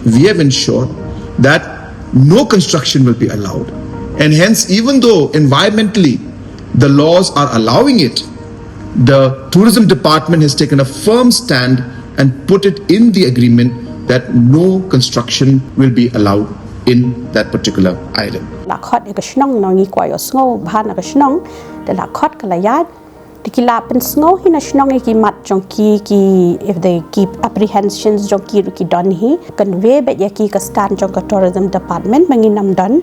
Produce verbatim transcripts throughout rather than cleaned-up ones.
We have ensured that no construction will be allowed. And hence, even though environmentally the laws are allowing it, the tourism department has taken a firm stand and put it in the agreement that no construction will be allowed in that particular island. La khot ïa ka shnong, nongïalam ïa ka shnong, bha na ka shnong, da la khot ka la ïaid, te ki la pynsngew hi na shnong ïa ki mat jong ki, ki, if they keep apprehensions jong ki ruh ki don hi, convey beit ïa ki ka stand jong ka tourism department ba ngin ym don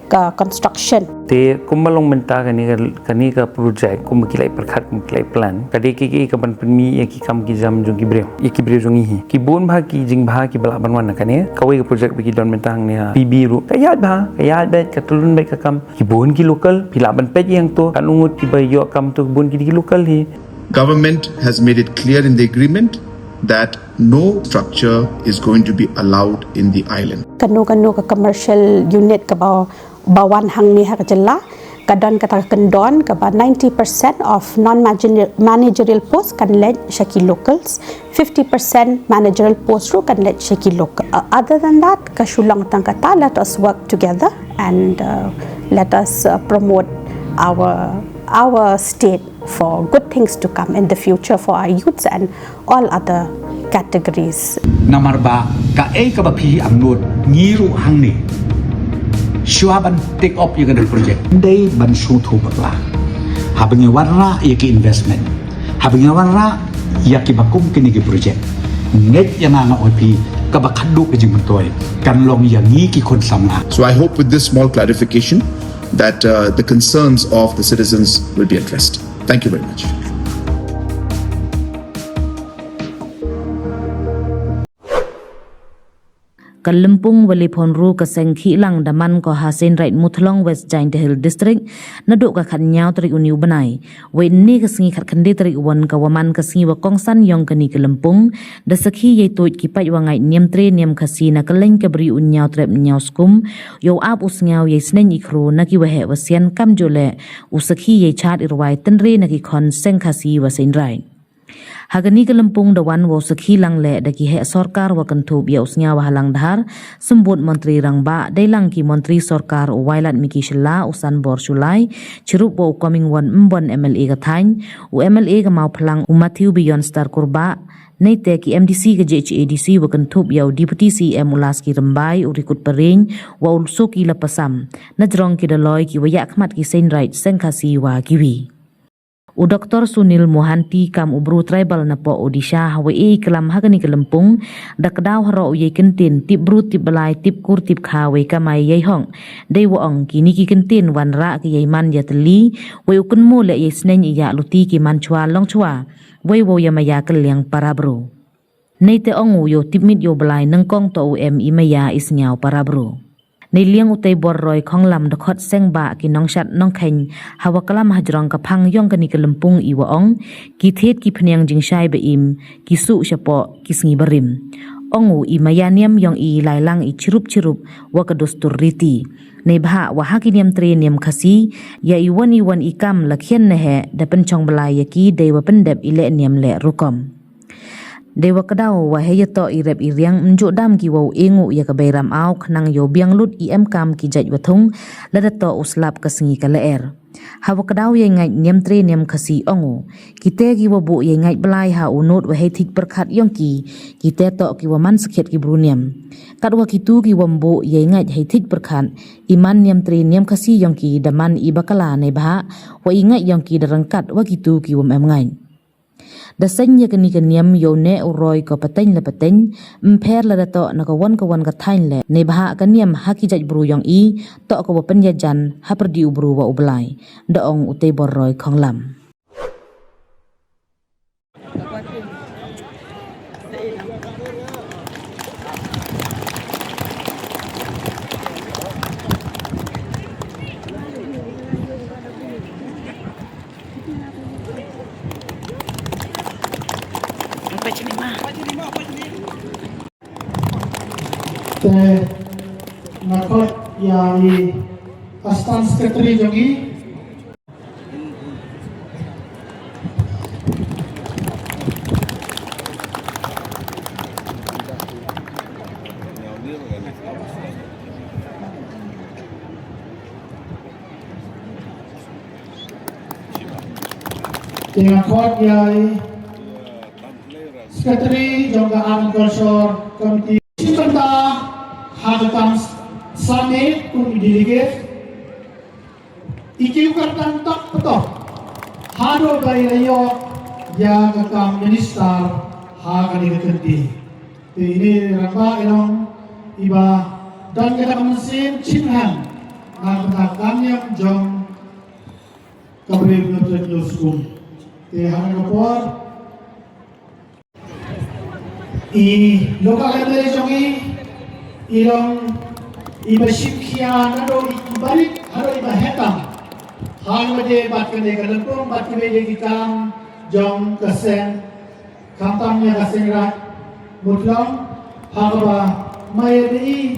ka construction. Te kumba long mynta kane ka, kane ka project, kumba ki la pyrkhat, kumba ki la plan, ka dei ka, ka, ka ban pynmih ïa ki kam ki jam jong ki briew, ïa ki briew jong ngi hi. Ki bun bha ki jingbha kiba lah ban wan na kane, kawei ka project ba ki don mynta hangne ha P B ruh, ka ïaid bha, ka ïaid beit, ka tyllun beit ka kam. Ki bun ki local, phi lah ban peit ïa nga to, katno ngut kiba ïoh kam to, ki bun ki dei ki local hi. Government has made it clear in the agreement that no structure is going to be allowed in the island. Kano kano ka commercial unit kaba, ba wan hangne ha ka jylla, ka don kata ka kyndon kaba ninety percent of non-managerial post kan leit sha ki locals, fifty percent managerial post ruh kan leit sha ki local. Uh, other than that, ka shu long tang kata, let us work together and, uh, let us, uh, promote our, our state for good things to come in the future for our youths and all other categories. Namar ba kaei kaba phi angnud, ngi ruh hangne, shuwa ban take up ïa kane ka project, dei ban sngewthuh bakla. Haba ngi wanrah ïa ki investment, haba ngi wanrah ïa kiba kum kine ki project, ngeit ïa nga, nga ong ïa phi, kaba khadduh ka jingmyntoi kan long ïa ngi ki khun samla. So I hope with this small clarification that, uh, the concerns of the citizens will be addressed. Thank you very much. Ka lympung Valley Phonru ka seng khih lang da man ko ha Seinraij Muthlong, West Jaintia Hills District, naduh ka khathynñiaw tarik une u bnai. Wei ynne ka sngi khatkhyndai tarik Jun ka wa man ka sngi wa kongsan yong kane ka lympung, da sakhi yei tuid ki paid wa ngait niam tre niam Khasi na kylleng ka bri u ñiaw trep ñiaw skum, yow ap u sngiaw yei sneng i khru na ki waheh wa sian, kamjooh leh u sakhi yei chad i rwai tynrai na ki khon seng Khasi wa Seinraij. Ha kane ka lympung da wan wow sakhi lang leh da ki heh sorkar wa kynthup ïa u Sniawbhalang Dhar, Symbud Montri Rangbah, dei lang ki montri sorkar, u Wailadmiki Shylla, u Sanbor Shullai, chirup wa u Comingone Ymbon, M L A ka thaiñ, u M L A ka Mawphlang, u Matthew Beyondstar Kurbah, neite ki M D C ka J H A D C wa kynthup ïa u Deputy C M u Laski Rymbai, u Rikut Paring wa u Soki Lapasam, na jrong ki dolloi ki wa ïakhmat ki Seinraij, seng Khasi wa kiwi. U Doktor Sunil Mohanty kam u bru tribal na poh Odisha, ha wa e i klam ha kane ka lympung, da kdaw haroh u yei kyntien tip bru tip blai tip kur tip kha wei kamai yei hok. Dei wa ong kini ki kyntien wanrah ki yei man ïatylli, wei u kynmaw leh yei sneng i ïa luti ki man chwa long chwa, wei wow ïa maya kylliang para bru. Neite ong u, yow tipmit yow blai nyngkong toh u em i maya i sniaw para bru. Neiliang u Teibor Roy Khonglam, dkhot seng bah ki nongshad nongkheiñ, ha wa klam ha jrong ka phang yong kane ka lympung i wa ong, ki thied ki phniang jingshai ba im, ki suh shapoh ki sngi barim. Ong u, i maya niam yong i lai lang i chirup chirup wa ka dustur riti. Neibhah wa ha ki niam tre niam Khasi, ïa i wan i wan i kam la khian na heh, da pynchong blai ïa ki dei wa pyndep i leh niam leh rukom. Dei wa kdaw wa hei ïa toh i rep i riang, ym ju dam ki wow e nguh ïa ka bei ram aw, khnang yow biang lut i em kam ki jait wa thung, lada toh u slap ka sngi ka lyer. Ha wa kdaw yei ngait niam tre niam Khasi ong u, kite ki wa buh yei ngait blai ha u nud wa hei thik pyrkhat yong ki, kite toh ki wa man sakhiat ki bru niam. Katwa kitu ki wam buh yei ngait hei thik pyrkhat, i man niam tre niam Khasi yong ki da man i bakla neibhah wa i ngait yong ki da ryngkat wa kitu ki wam em ngait. Da seng ïa kani ka niam yow neh u roi ko pateng la pateng, ym pher lada toh na ka wan ka wan ka thaiñ leh, neibhah ka niam ha ki jait bru yong i, toh ka wa pynïajan ha pyrdi u bru wa u blai. Da ong u Teibor Roy Khonglam. Te nga khot ïa i Assistant Secretary jong i. Te nga khot ïa i Secretary jong ka Art and Culture Committee. Shim bynta ha ka kam summit kum i delegate. I kiew kyrteng tok pa tok haduh ba i la ïoh ïa ka kam minister ha kane ka kynti. Te ine i rangbah i long iba don kata ka mynsiem chim hem na ka bynta ka niam jong ka Bri Hynñiewtrep Hynñiewskum. Te ha kane ka por i local M L A jong i, i long iba shim khia naduh i barit haduh iba heh tam. Hangne bad kane ka lympung bad kiwei de ki kam jong ka seng, khamtam ïa ka Seng Raij Muthlong, ha kaba ma ïa i,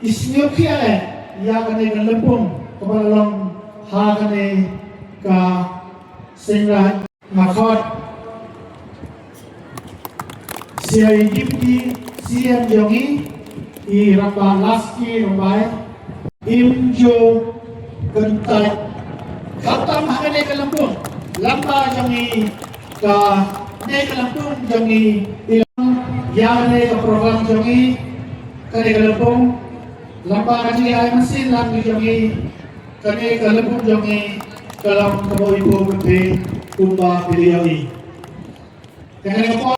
i sngewkhia eh ïa kane ka lympung kaba la long ha kane ka Seng Raij. Nga khot sia i Deputy C M jong i, i rangbah Laskie Rymbai, im ju kyntait khamtam ha kane ka lympung lyngba jong i, kane ka lympung jong i, i ïa kane ka program jong i, kane ka lympung lyngba ka jingai mynsiem lang jong i. Kane ka lympung jong i ka long kaba u ipoh pynpei kumba phi la ïohi. Te kane ka por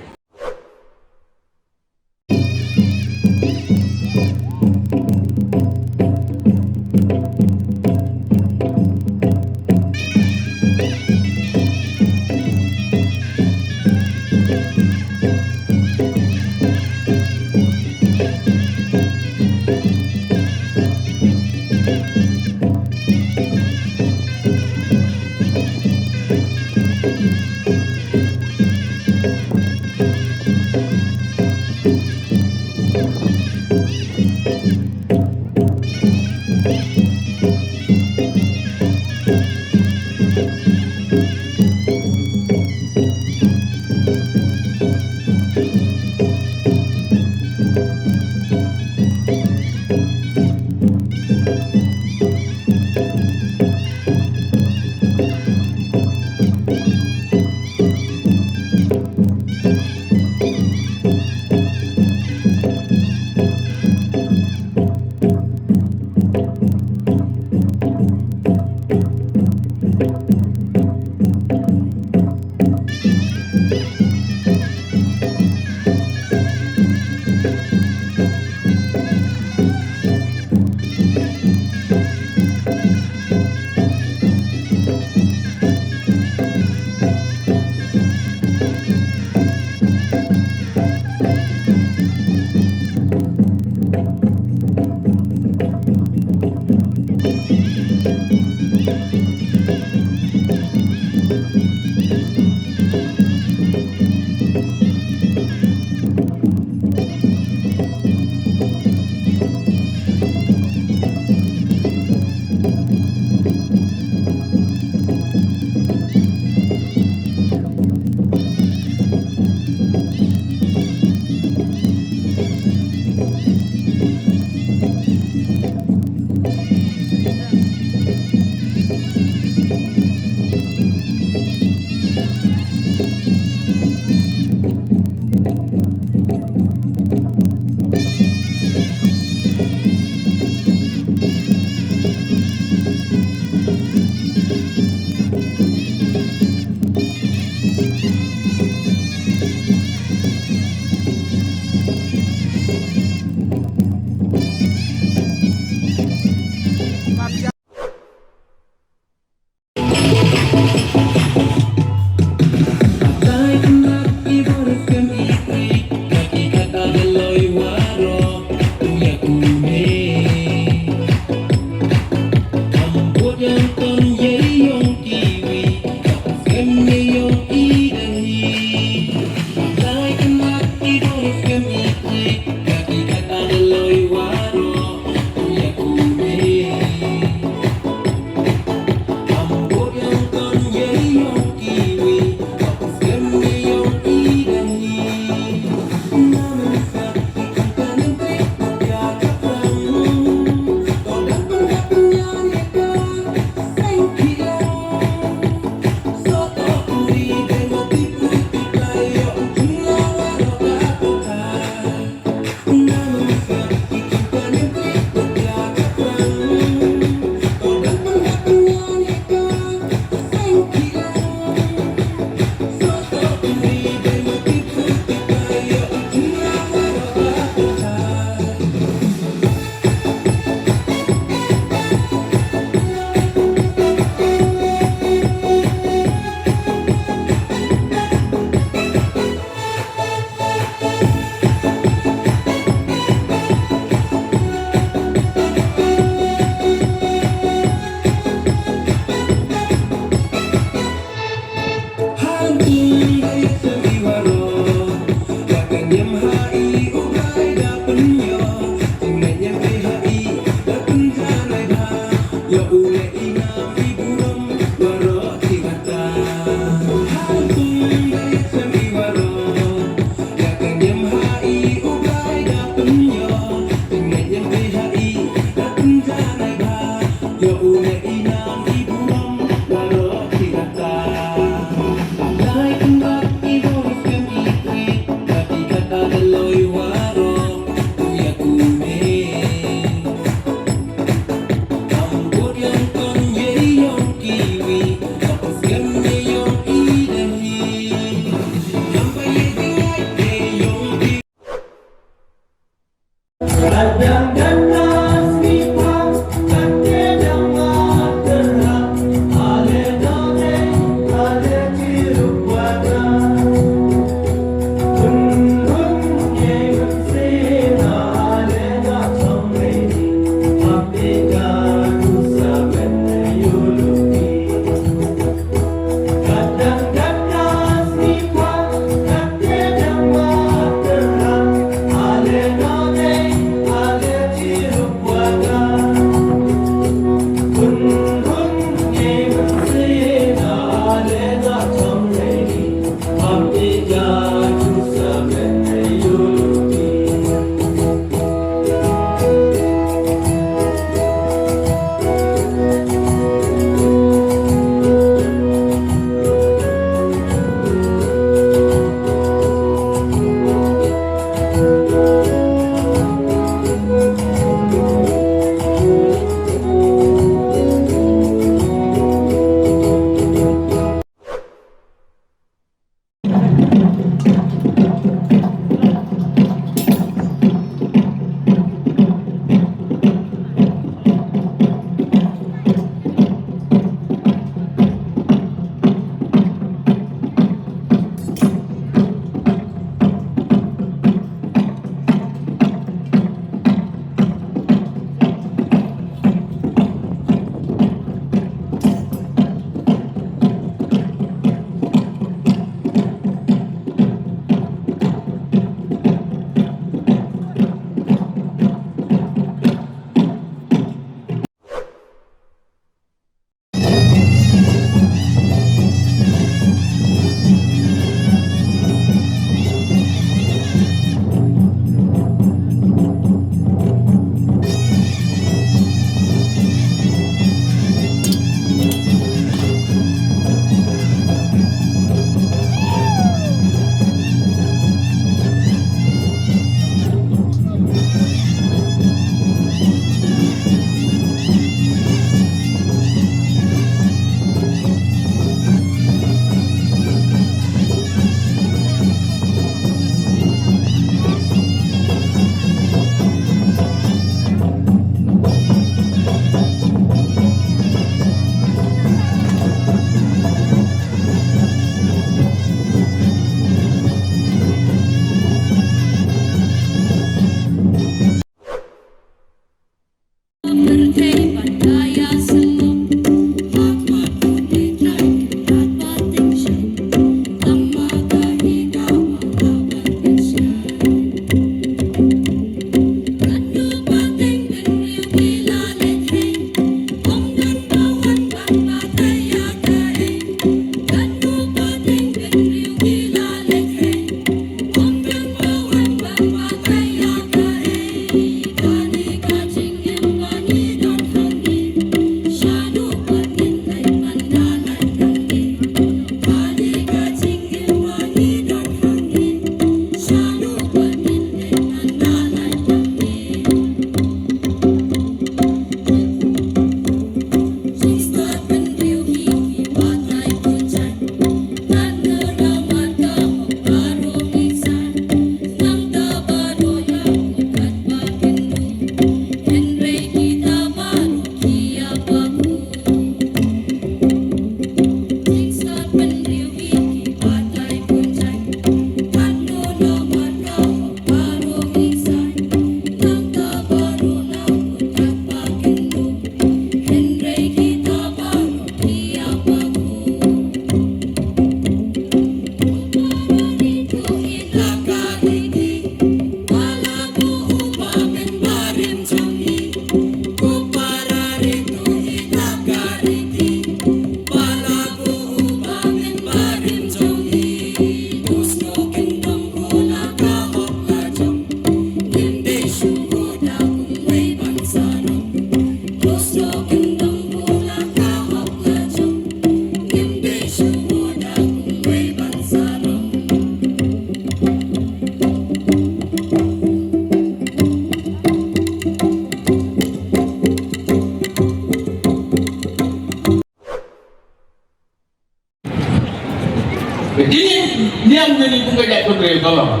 Kini niam kini pun ka jait pun rei ka long.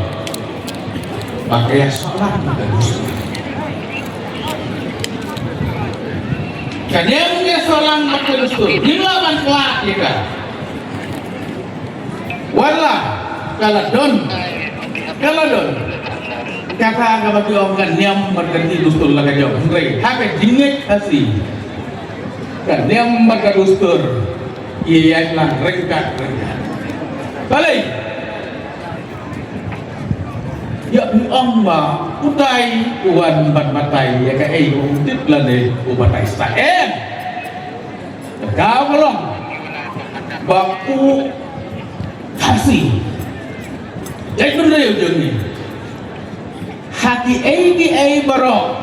Ba ka ïasoh lang ka dustur. Ka niam ka ïasoh lang ka dustur. Ngim lah ban khlad ïa ka. Wat la ka la don. Ka la don. Kata kaba ki ong ka niam bad ka dustur la ka jong. Hynrei ha ka jingngeit Khasi, ka niam bad ka dustur ki ïaid lang ryngkat ryngkat. Balei? Ïa u ong ba utai u wan ban batai ïa kaei u tip lane u batai stad, em. Ka ka long ba u Khasi, jait bynriew jong ngi, ha kiei kiei baroh,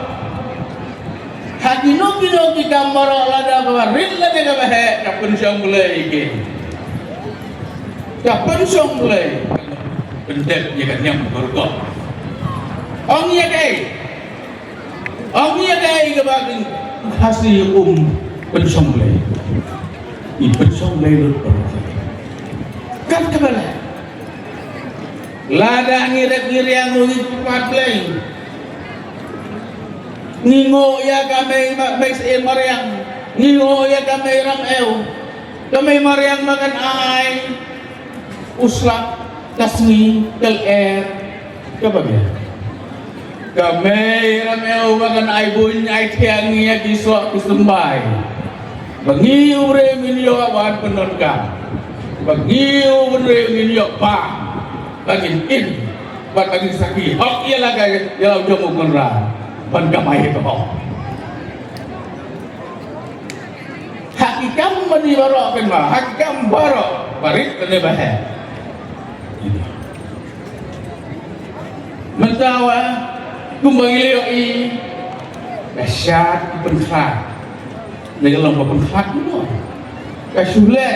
ha kino kino ki kam baroh, lada kaba rit lane kaba heh, ka pynshong Blei ïa ki. Ka pynshong Blei pyndep ïa ka niam baroh. Ong ïa kaei? Ong ïa kaei kaba ki Khasi um pynshong Blei? Ki pynshong Blei lut baroh. Kat kaba lah. Lada ngi rep ngi riang ngi pat Blei. Ngi nguh ïa ka mei ma-, mei siem mariang. Ngi nguh ïa ka mei Ramew. Ka mei mariang ba kan ai u slap, ka sngi, ka lyer, kaba biang. Ka mei Ramew ba kan ai buiñ ai thiang ïa ki soh ki symbai. Ba ngi u briew ngin ïoh ban pyndonkam. Ba ngi u briew ngin ïoh bam. Ba ngin im. Bad ba ngin sakhi hok ïa la ka, ïa la u jong u Kynrad ban kamai ka hok. Ha ki kam mane baroh kan ba, ha ki kam baroh, ba rit lane ba heh. Mynta wa kumba ngi la ïohi, ka shad ki pynkhlad. Ngi ka long ka pynkhlad kumno? Ka shu leh,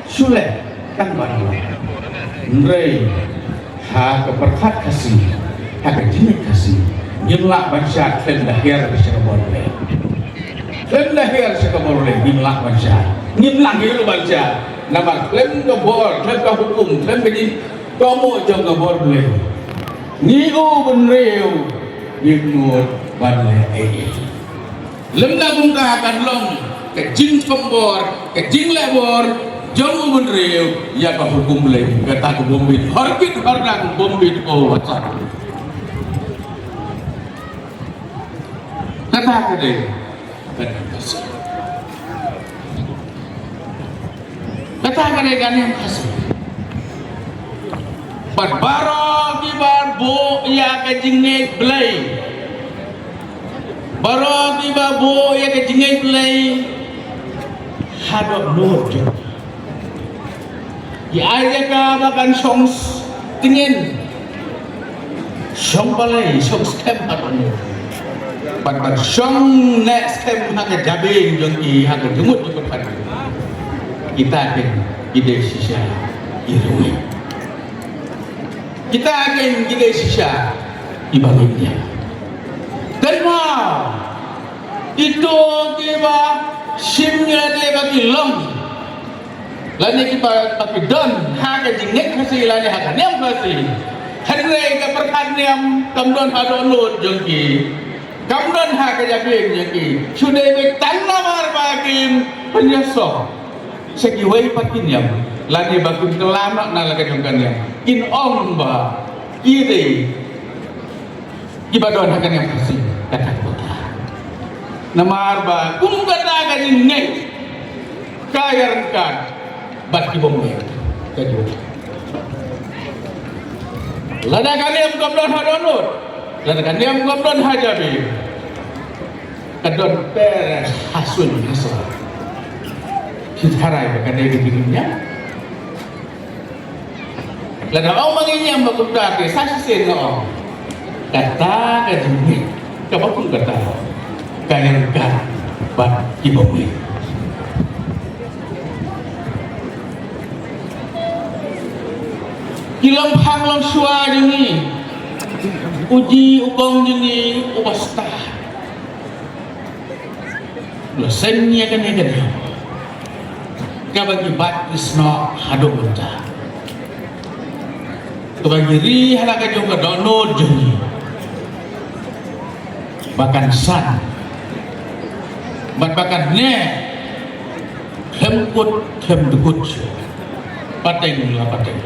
shu leh tang ban long. Hynrei ha ka pyrkhat Khasi, ha ka jingngeit Khasi, ngim lah ban shad khlem da hiar sha ka bor Blei. Khlem da hiar sha ka bor Blei ngim lah ban shad. Ngim lah ngi ruh ban shad. Namar khlem ka bor, khlem ka hukum, khlem ka jingkohnguh jong ka bor Blei, ngi u bynriew ngim nud ban leh ei ei. Lymda kumta kan long ka jingkombor, ka jingleh bor jong u bynriew ïa ka hukum Blei, kata ka bym bit, hor bit hor dang bym bit, oh, what's up? Te Kata ka dei ka niam Khasi. Kata ka dei ka niam Khasi. Bad baroh kiba buh ïa ka jingngeit Blei, baroh kiba buh ïa ka jingngeit Blei haduh lut jong ki, ai ïa ka ba kan shong tngen, shong balei, shong skhem haduh lut, bad ban shong neh skhem ha ka jabieng jong ki, ha ka jingmut jong ki. Kita kin ki dei shisha ki rwai. Kita kin ki dei shisha kiba ngi ïa. Kynmaw, ito kiba shim ïa lade ba ki long, lane kiba, ba ki don ha ka jingngeit Khasi lane ha ka niam Khasi, hynrei ka pyrkhat niam kam don haduh lut jong ki, kam don ha ka jabieng jong ki, shu dei beit tang namar ba kin pynïasoh sha kiwei pat ki niam, lane ba kin kylla noh na la ka jong ka niam, kin ong ba ki dei kiba don ha ka niam Khasi. Kata ka, namar ba kum kata ka jingngeit ka ïaryngkat bad ki bym ngeit. Ka jong, lada ka niam kam don haduh lut, lada ka niam kam don ha jabieng, ka don pyrshah ha suiñ ha sor. Shi tharai ba ka dei ka jingim niam. Lada ong ba ngi niam ba kumta te sa shisien nga ong, kata ka jingngeit kaba kum kata ka ïaryngkat bad ki bym ngeit. Ki long phang long shuwa jong ngi, u ji u kong jong ngi uba stad, la seng ïa kane ka niam kaba ngi bat ngi snoh haduh mynta, kaba ngi ri ha la ka jong ka dohnud jong ngi, ba kan san bad ba kan neh khlem kut khlem dkut, pateng la pateng.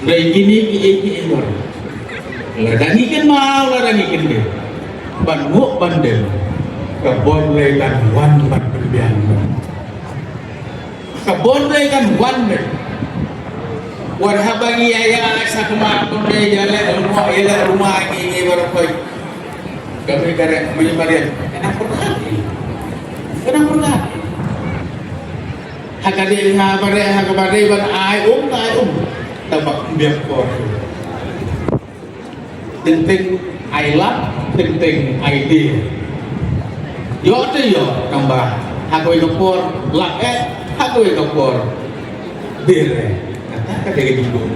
Hynrei kine kiei kiei baroh, lada ngi kynmaw, lada ngi kyndit ban nguh ban dem, ka bor Blei kan wan ban pynbiang. Ka bor Blei kan wan beit. Wat haba ngi ïaid sa khmat kumne, ïaleh lyngngoh ïaleh ruma, ngi, ngi baroh khoit. Kaba ïa ka rek, ma ïa mariang, ka nang pyrkhat. Ka nang pyrkhat. Ha ka dei, ha ba dei, ha kaba dei ban ai um, ka ai um. Tang ba ym biang por. Teng teng ai lap, teng teng ai dier. Ïoh te ïoh, tang ba ha kawei ka por lap eh, ha kawei ka por dier eh. Kata ka dei ka jingduh.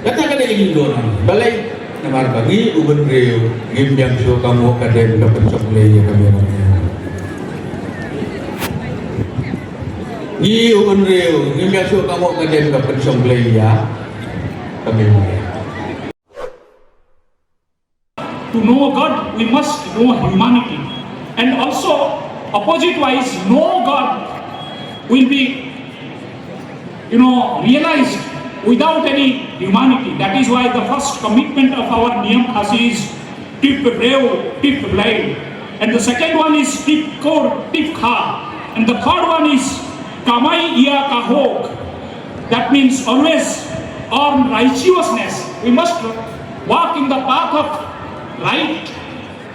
Kata ka dei ka jingduh. Balei? Namar ba ngi u bynriew ngim biang shuh ka nguh ka dem ka pynshong Blei ïa ka miet. Ngi u bynriew ngim biang shuh ka nguh ka dem ka pynshong Blei ïa ka miet. To know God, we must know humanity. And also, opposite wise, no God will be, you know, realized without any humanity. That is why the first commitment of our Niam Khasi is Tip Breu, Tip Blei. And the second one is Tip Kor, Tip Kha. And the third one is Kamai Ia Kahok. That means always earn righteousness. We must walk in the path of right,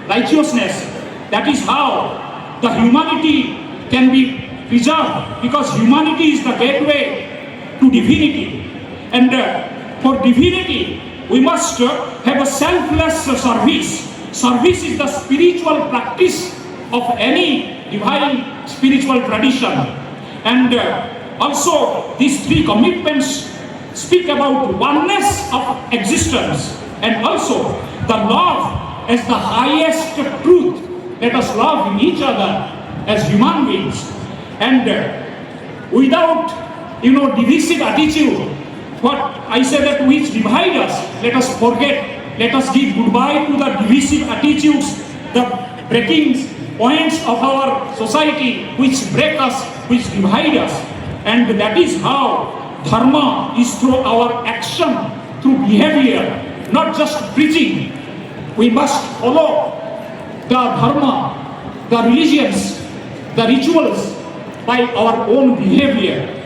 righteousness. That is how the humanity can be preserved, because humanity is the gateway to divinity. And uh, for divinity, we must uh, have a selfless uh, service. Service is the spiritual practice of any divine spiritual tradition. And uh, also, these three commitments speak about oneness of existence, and also the love as the highest truth. Let us love each other as human beings. And uh, without, you know, divisive attitude, what I say, that which divide us, let us forget. Let us give goodbye to the divisive attitudes, the breaking points of our society which break us, which divide us. And that is how dharma is through our action, through behavior. Not just preaching, we must follow the dharma, the religions, the rituals by our own behavior.